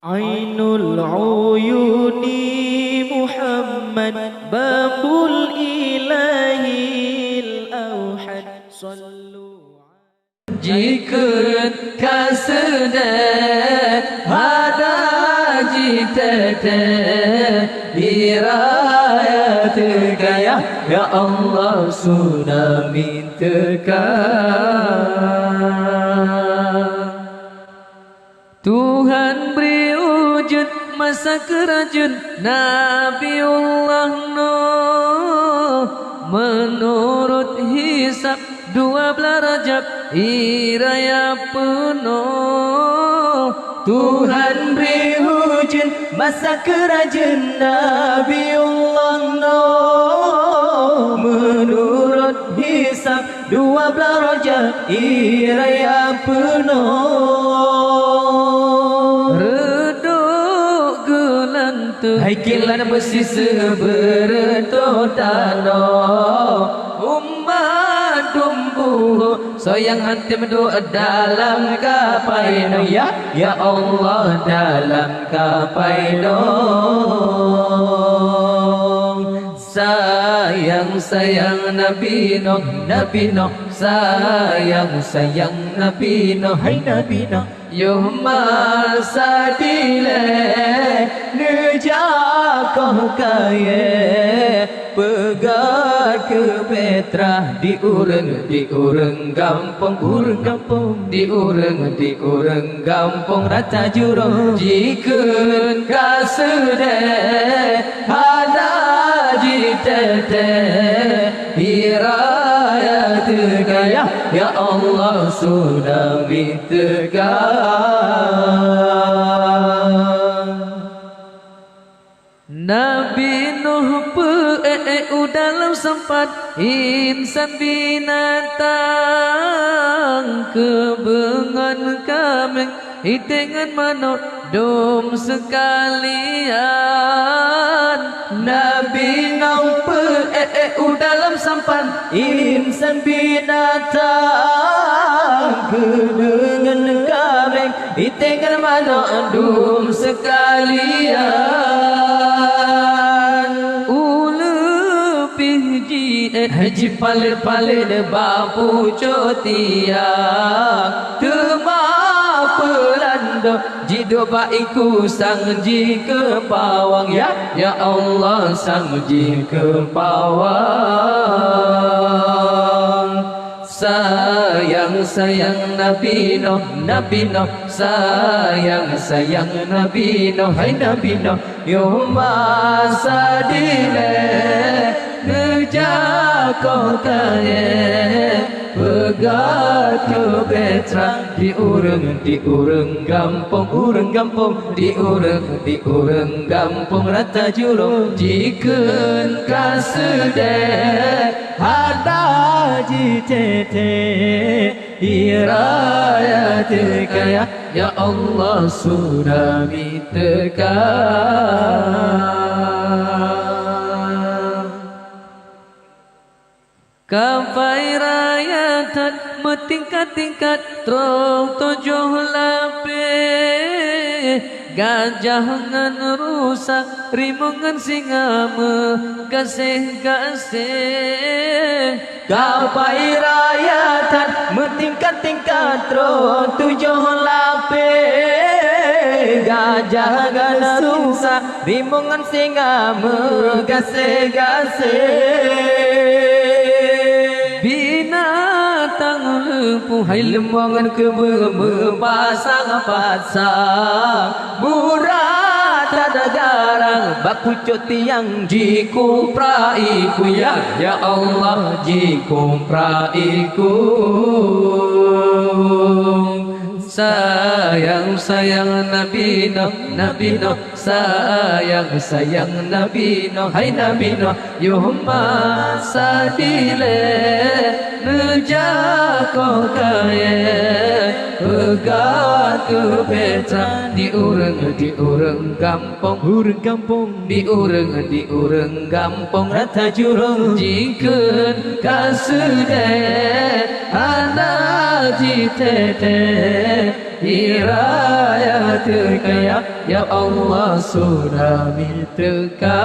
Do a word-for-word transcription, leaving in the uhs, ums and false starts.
Ainul uyuni Muhammad, babul ilahil auhad. Sallu. Jikheun ka seudeh hana jiteuntèe, di raya teuka, ya Allah, tsunami teuka. Tuhan bri ujeuen masa keurajeuen Nabiullah Nuh. Meunurot hisab dua blaih Rajab ie raya peunoh. Tuhan bri ujeuen masa keurajeuen Nabiullah Nuh. Meunurot hisab dua blaih Rajab ie raya peunoh. Reudôk geulanteue hai kilat meusiseue beureutôh tanoh. Umat dum buhô soe nyang han tem duek dalam kapai noe, ya, ya Allah, dalam kapai noe. Sayang-sayang Nabi Nuh, Nabi Nuh, sayang-sayang Nabi Nuh, hai Nabi Nuh. Yoh masa dilèe neujakoh kayèe, peugöt keu peutra di ureueng, di ureueng gampông, ureueng gampông, di ureueng, di ureueng gampông rata jurông. Jikheun ka seudeh hana jiteuntèe, ie raya teuka, ya, ya Allah, tsunami teuka. Nabi Nuh peuék-ék u dalam sampan, insan binatang, keubeue ngon kaméng, iték ngon manok dum seukalian. Nabi Nuh peuék-ék u dalam sampan, insan binatang, keubeue ngon kaméng, iték ngon manok dum seukalian. Uleue pih jiék hai jipalét-palét bak pucôk tiang. Teuma peulandoe jiduek bak iku sang jih keu pawang, ya, ya Allah, sang jih keu pawang. Sayang-sayang Nabi Nuh, Nabi Nuh, sayang-sayang Nabi Nuh, hai Nabi Nuh. Yoh masa dilèe neujakoh kayèe, peugöt keu peutra di ureueng, di ureueng gampông, ureueng gampông, di ureueng, di ureueng gampông rata jurông. Jikheun ka seudeh hana jiteuntèe, ie raya teuka, ya, ya Allah, tsunami teuka. Kapai raya that meutingkat-tingkat, troh tujoh lapéh, gajah ngon rusa, rimueng ngon singa meugaséh-gaséh. Kapai raya that meutingkat-tingkat, troh tujoh lapéh, gajah ngon rusa, rimueng ngon singa meugaséh-gaséh. Binatang leupah hai leumo ngon keubeue meupasang-pasang. Murah that garang bak pucôk tiang jikupra iku, ya, ya Allah, jikupra iku. Sayang-sayang Nabi Nuh, Nabi Nuh, sayang-sayang Nabi Nuh, hai Nabi Nuh. Yoh masa dilèe neujakoh kayèe, peugöt keu peutra di ureueng, di ureueng gampông, ureueng gampông, di ureueng, di ureueng gampông rata jurông. Jikheun ka seudeh hana jiteuntèe, ie raya teuka, ya Ya Allah, Tsunami teuka.